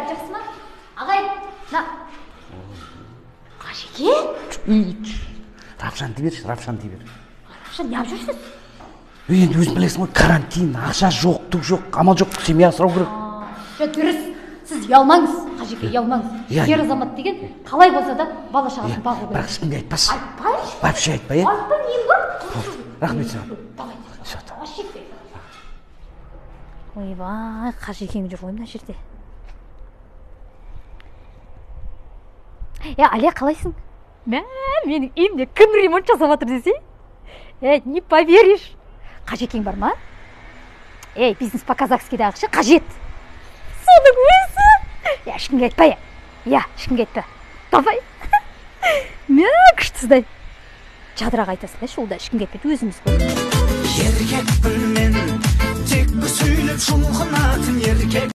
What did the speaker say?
Бәрі жақсы ма? Ағай, мына Қажеке? Равшан дей берші, Равшан дей бер. Равшан, неғып жүрсіз? Ей, енді өзің білесің ғой, карантин, ақша жоқ, түк жоқ, амал жоқ, семья асырау керек. Жоқ, дұрыс. Сіз ұялмаңыз, Қажеке, ұялмаңыз. Иә. Ер азамат деген қалай болса да бала шағасын бағу керек. Бірақ ешкімге айтпашы. Айтпайыншы. Вообще айтпа, иә? Айтпа, нем бар? Рахмет саған. Давайте. Всё, давай. Вообще. Ойбай, Қажекең жүр ғой мына жерде. Е, Алия, қалайсың? Мә, менің үйімде кім ремонт жасап жатыр десей? Е, не поверишь. Қажекең бар ма? Ей, бизнес по-казахски-дағы ше, қажет. Соның өзі. Е, ешкімге айтпа, е. Иә, ешкімге айтпа. Давай. Мә, күштісі. Жадыраға айта салайыншы, ол да ешкімге айтпайды, өзіміз ғой. Еркекпін мен, тек сөйлеп жұлқынатын еркек.